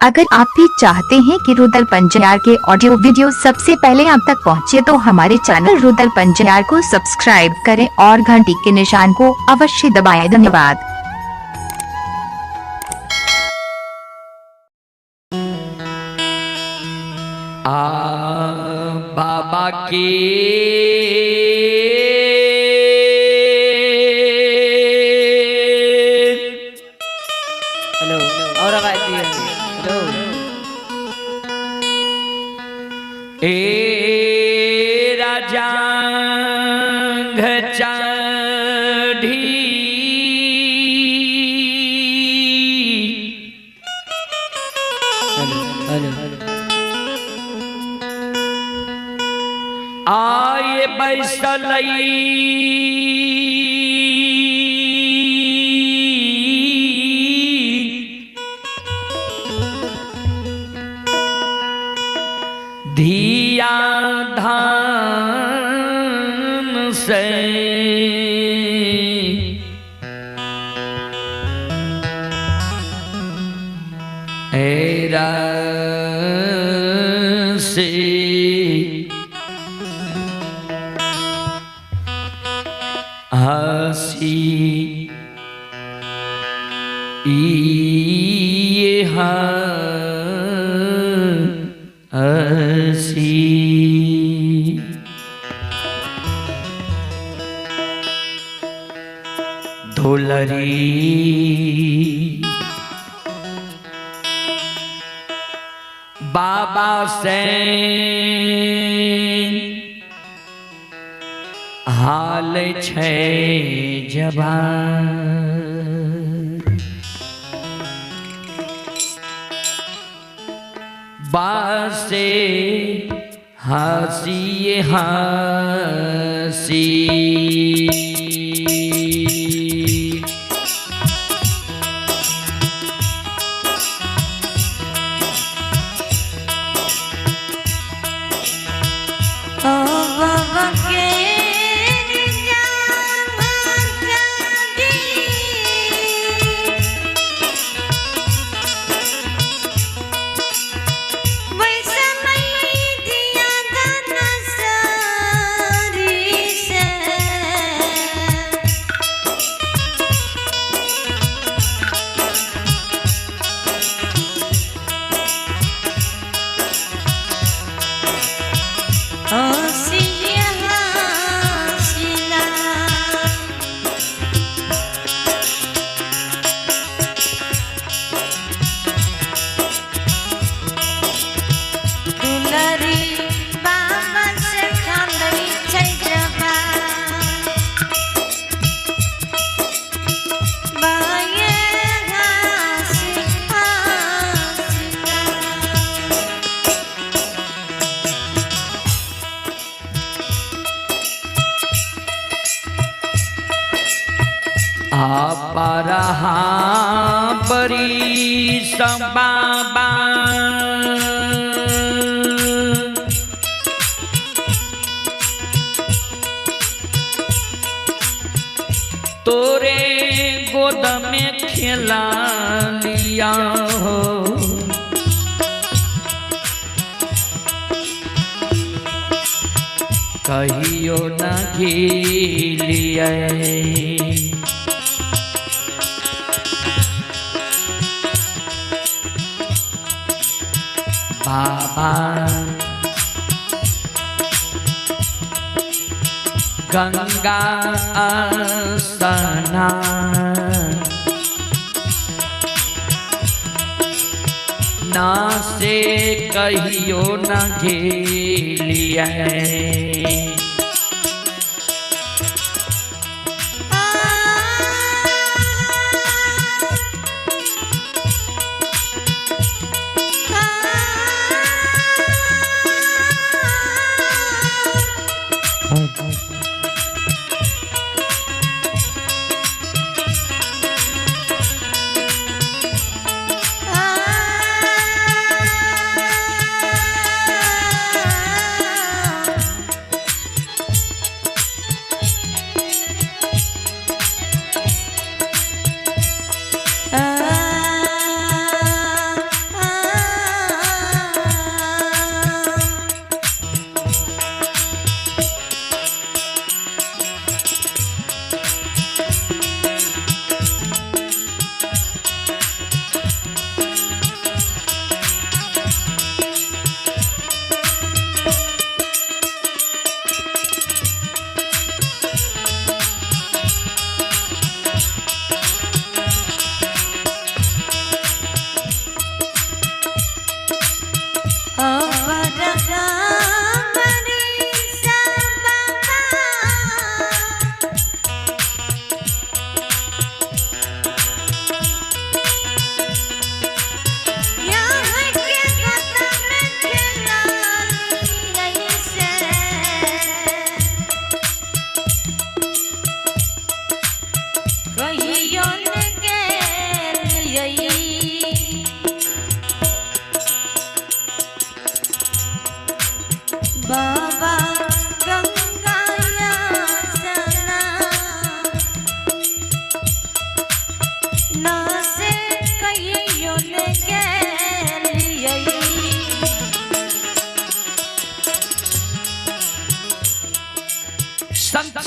अगर आप भी चाहते हैं कि रुदल पंजयार के ऑडियो वीडियो सबसे पहले आप तक पहुंचे तो हमारे चैनल रुदल पंजयार को सब्सक्राइब करें और घंटी के निशान को अवश्य दबाएं। धन्यवाद। आ बाबा के हेलो और आवाज दिए। हेलो ए राजा चढ़ी हेलो हेलो आए बैसलई धिया धान से एरा से हसी ये हसी दुलरी बाबा से हाल छै जवान बासे हसी हसी। ओ बाबा के जामा चांदी वैसा नहीं दिया दाना सारी से। ओ सिया सिला दुलरी बाबा से खाली छै जबा बाये हसी हसीना। अपरहा बरी बाबा तोरे गोद में खेला लिया हो। कहियो न घिलिए बाबा गंगा सना ना से कहियो न घेलिए। आ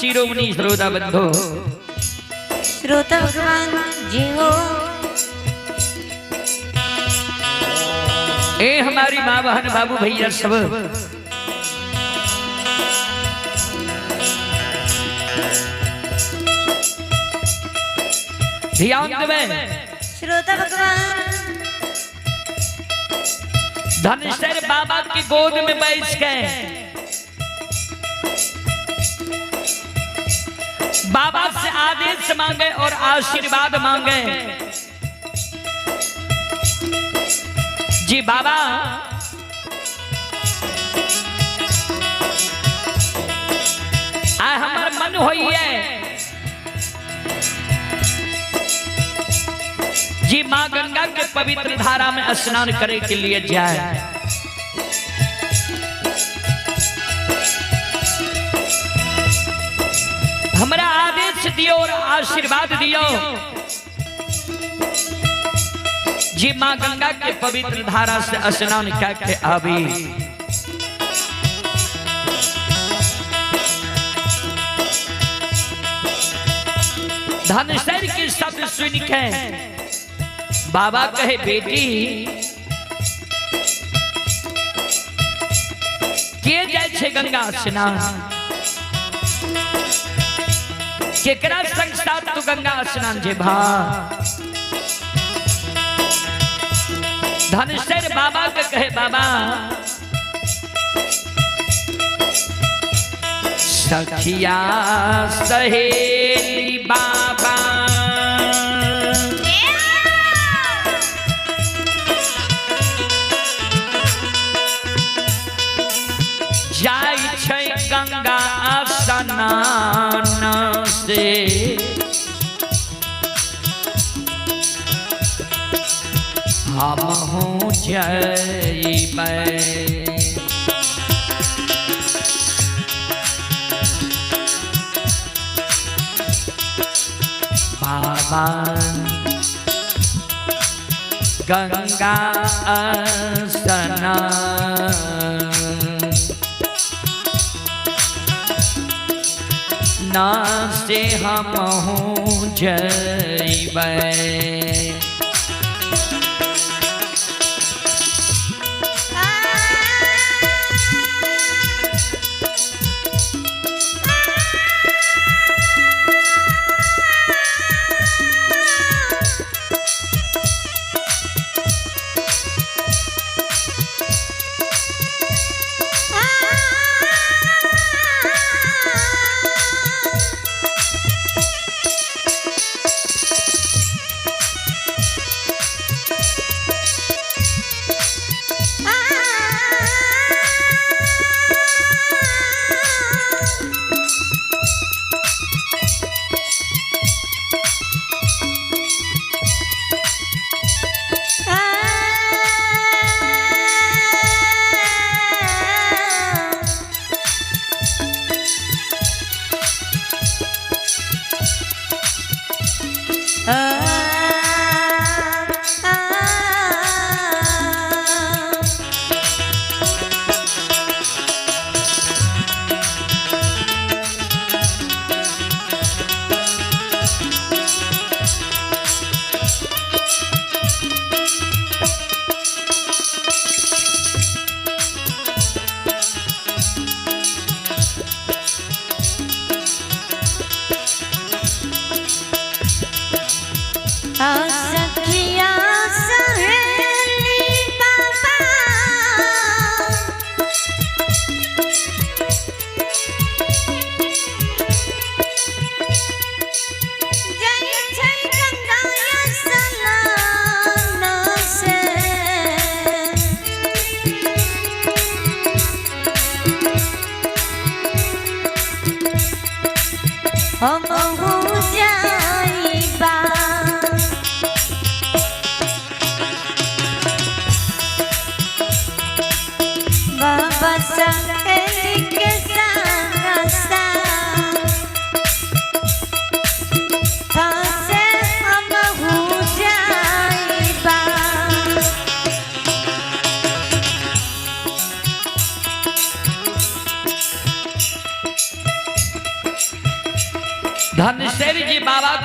शिरोमणि श्रोता बंधु। श्रोता भगवान जी हो। ए हमारी माँ बहन बाबू भैया सब, ध्यान देवे। श्रोता भगवान धनसर बाबा की गोद में बैठ गए, बाबा से आदेश मांगे और आशीर्वाद मांगे। जी बाबा, आ हमार मन होइए जी माँ गंगा के पवित्र धारा में स्नान करे के लिए जाए। हमरा आदेश दियो और आशीर्वाद दियो जी माँ गंगा के पवित्र धारा से स्नान करके आवी। धनसर के शब्द सुन के बाबा कहे, बेटी के जाय छे गंगा स्नान, केकरा संग साथ तू गंगा स्नान जे भा। धनसर बाबा के कहे, बाबा सखिया सहेली बाबा जाय छै गंगा स्नान से, हमहूँ जइबै। बाबा गंगा स्नान ना से हमहूँ जइबै।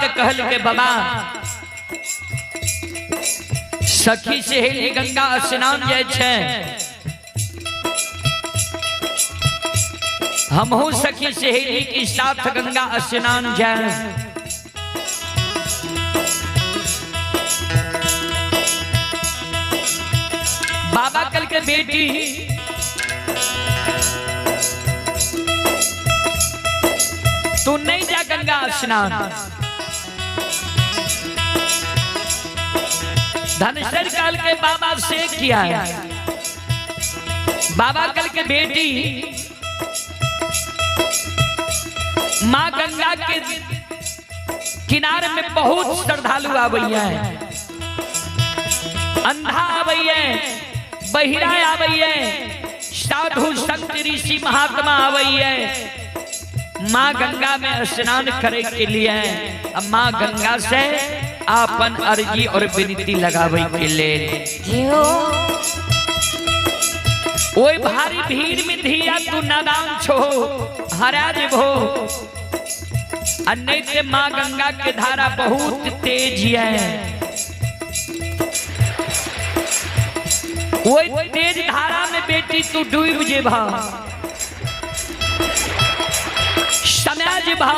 के कहल के बाबा सखी सहेली गंगा स्नान जाय छै, हमहू सखी सहेली के साथ गंगा स्नान जाए। बाबा कल के बेटी तू नहीं जा गंगा स्नान। धनसर काल के बाबा से किया है। बाबा कल के बेटी माँ गंगा के किनारे में बहुत श्रद्धालु आवैया है, अंधा आवैया, बहिरा आवैया, साधु संत ऋषि महात्मा आवैया माँ गंगा में स्नान करे के लिए। अब माँ गंगा से आपन अर्जी और विनती लगावे के लिए। ओए भारी भीड़ में धिया तू नादान छो हरा जेबो, नहीं ते माँ गंगा के धारा बहुत तेज है। ओए तेज धारा में बेटी तू डूब जेबा, समय जेबा,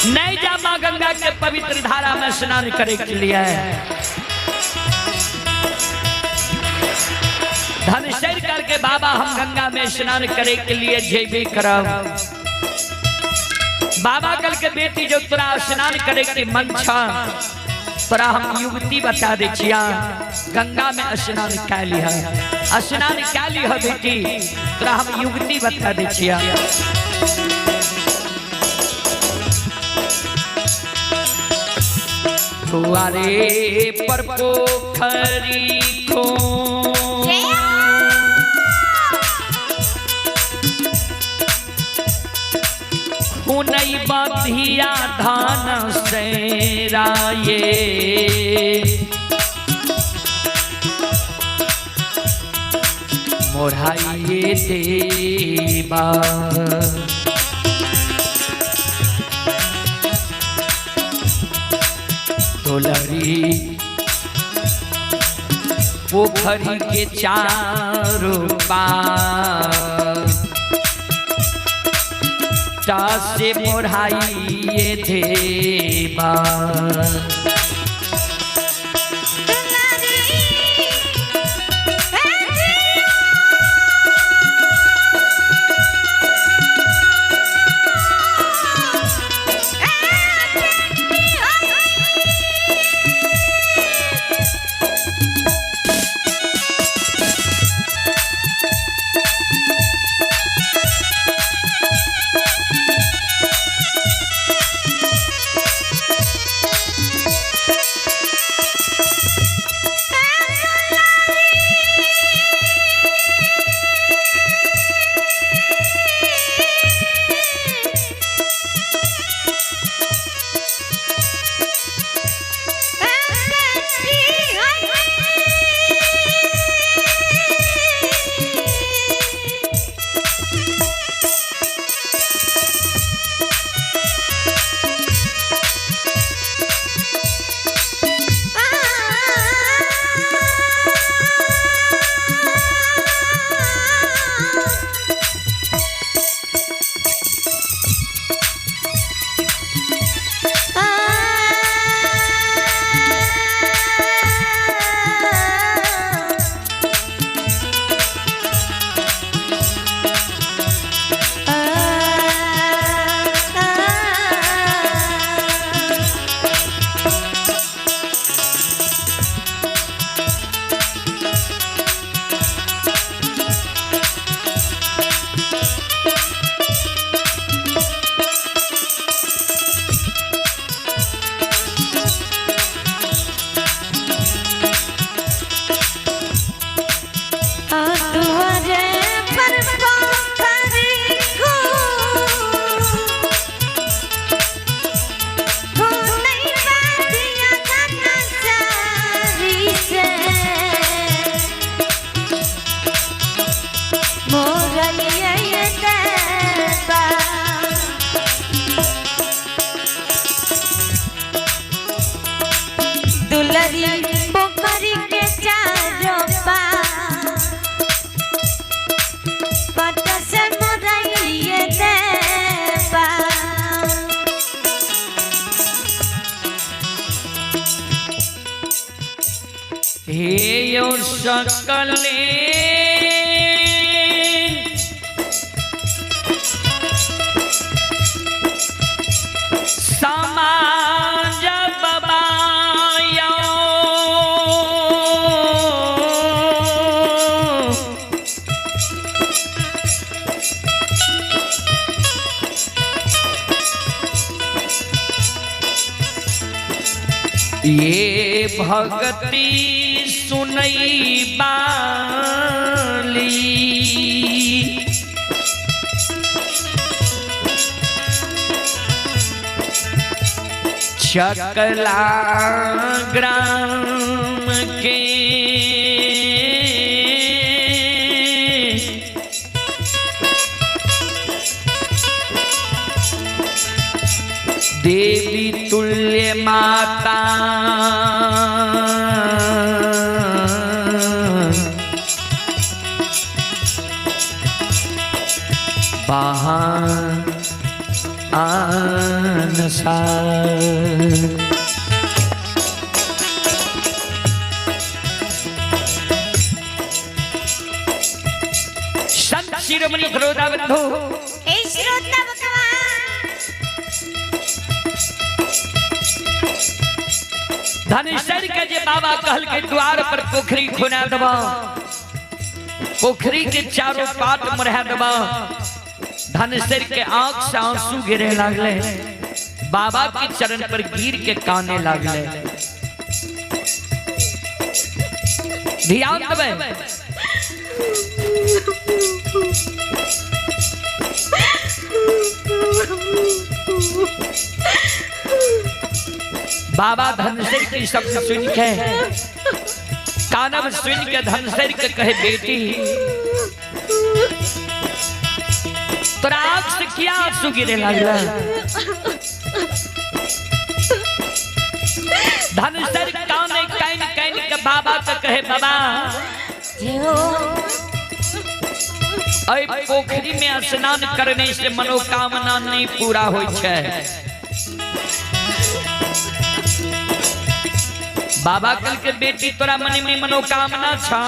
नहीं जा माँ गंगा के पवित्र धारा में स्नान करे के लिए। धनसर करके बाबा हम गंगा में स्नान करे के लिए जेबे करब। बाबा कल के बेटी जो तोरा स्नान करे के मन छा, तोरा हम युवती बता दे छिया, गंगा में स्नान कै लिह, स्नान कै लिह बेटी, तोरा हम युवती बता दे छिया। दुआरे पर पोखरी को खुनई बधिया धान से राये, मोढ़ाइए देवा। दुलरी पोखरी के चारों पार से मोढ़ाइए देवा। हे यो सकले समाज बबायो ये भक्ति सुनई बाली। चकला ग्राम के देवी तुल्य माता बहान आनसार। संत शिरोमणि श्रोता बंधु, हे श्रोता भगवान, धनेश्वर के जे बाबा कहल के द्वार पर पोखरी खुना दबा, पोखरी के चारों पात मरहा दबा। धनेश्वर के आंख से आंसू गिरे लागले, बाबा के चरण पर गिर के काने लागले। ध्यान देबै, बाबा धनसर के शब्द सुन के कानब सुन के धनसर के कहे, बेटी तोरा आंख से क्या आंसू गिरे लागला? धनसर काने कान कान के बाबा के कहे, बाबा जय हो। अय पोखरी में स्नान करने से मनोकामना नहीं पूरा होई छै। बाबा कल के बेटी तोरा मन में मनोकामना छा?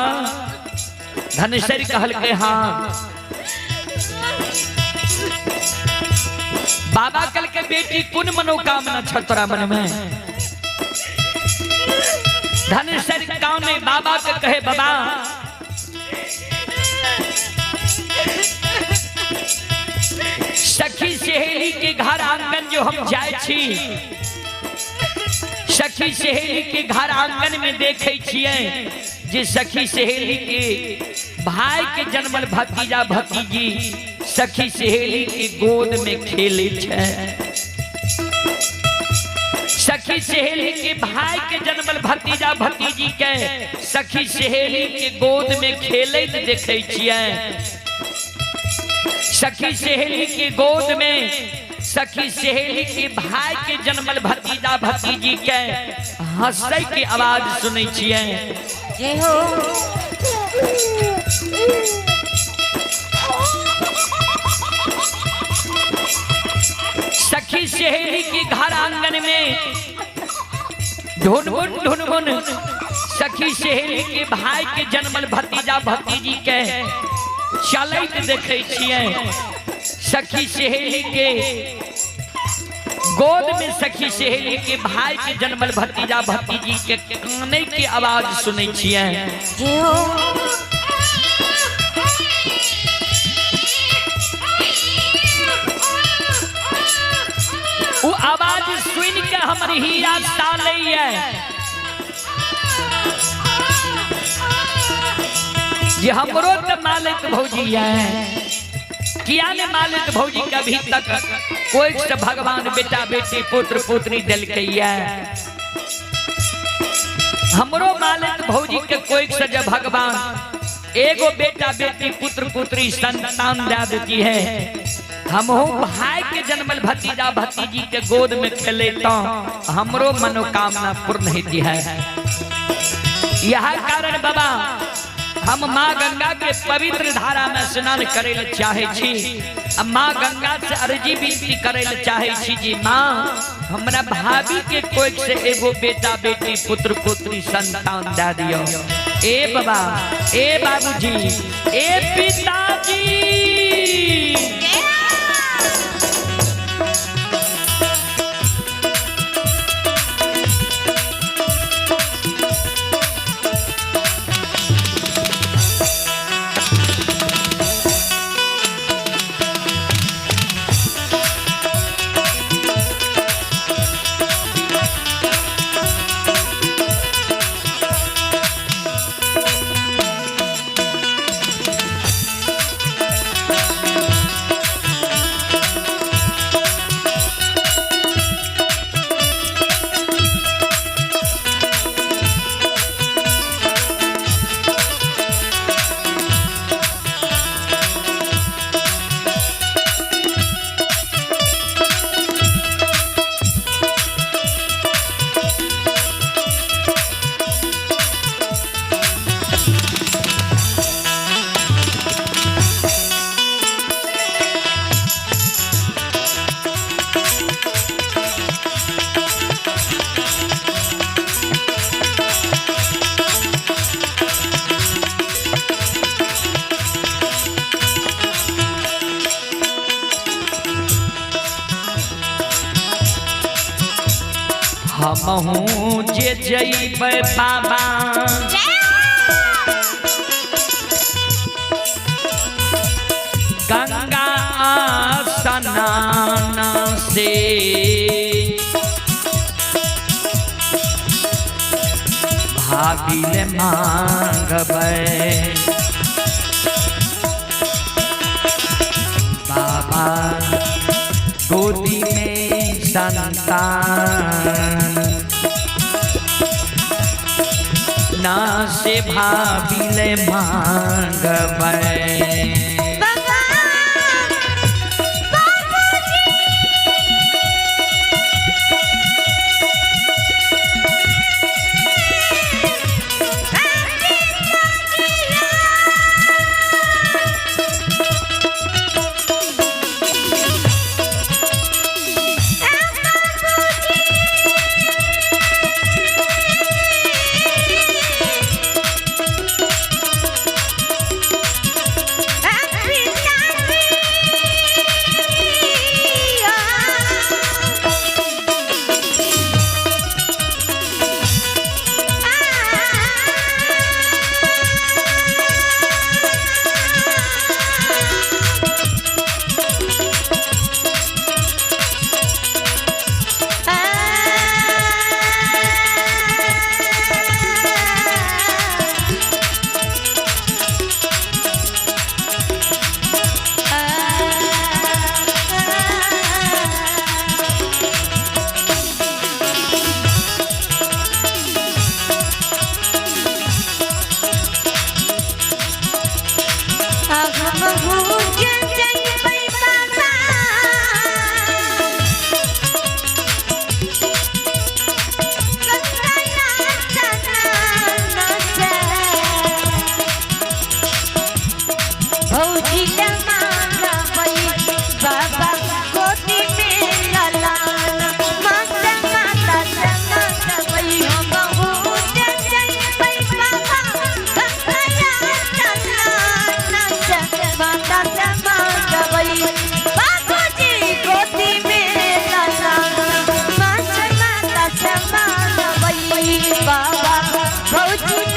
धनेश्वर कहल के हाँ। बाबा कल के बेटी कोन मनोकामना छ तोरा मन में? धनेश्वर काने बाबा के कहे, बाबा सखी सहेली के घर आंगन जो हम जाए छी, सखी सहेली के घर आंगन में देखे छियै जे सखी सहेली के भाई के जन्मल भतीजा भतीजी सखी सहेली के गोद में खेले छै। सखी सहेली के भाई के जन्मल भतीजा भतीजी के सखी सहेली के गोद में खेलैत देखे छियै। सखी सहेली के गोद में सखी सहेली के भाई के जन्मल भतीजा भतीजी के हंसै के आवाज सुनै छियै। जय हो। सखी सहेली के घर आंगन में ढुनमुन ढुनमुन सखी सहेली के भाई के जन्मल भतीजा भतीजी के चलैत देखे छियै। सखी सहेली के गोद में सखी सहेली के भाई के जन्मल भतीजा भतीजी के काने के आवाज सुनै छियै। जय हो। वो आवाज सुन के हमर हीरा सालैया जे हमरो त मालिक भौजी है। किया ने मालिक भौजी के अभी तक कोई से भगवान बेटा बेटी पुत्र पुत्री दिलकै है। हमरो मालिक भौजी के कोई से जब भगवान एगो बेटा बेटी पुत्र पुत्री संतान दे देती है, हमहू भाई के जन्मल भतीजा भतीजी के गोद में खेले तो हमरो मनोकामना पूर्ण होती है। यह कारण बाबा हम माँ गंगा के पवित्र धारा में स्नान करे ले चाहे छी, माँ गंगा से अर्जी विनती करे ले चाहे छी जी माँ हमरा भाभी के कोख से एगो बेटा बेटी पुत्र पुत्री संतान दे दियो। ए बाबा, ए बाबूजी, ए पिताजी। हमहू जे जइबै बाबा गंगा स्नान से, भाभी ले मांगबै बाबा गोदी में संतान ना से भाभी ले मांगबै। बाबा भौजी।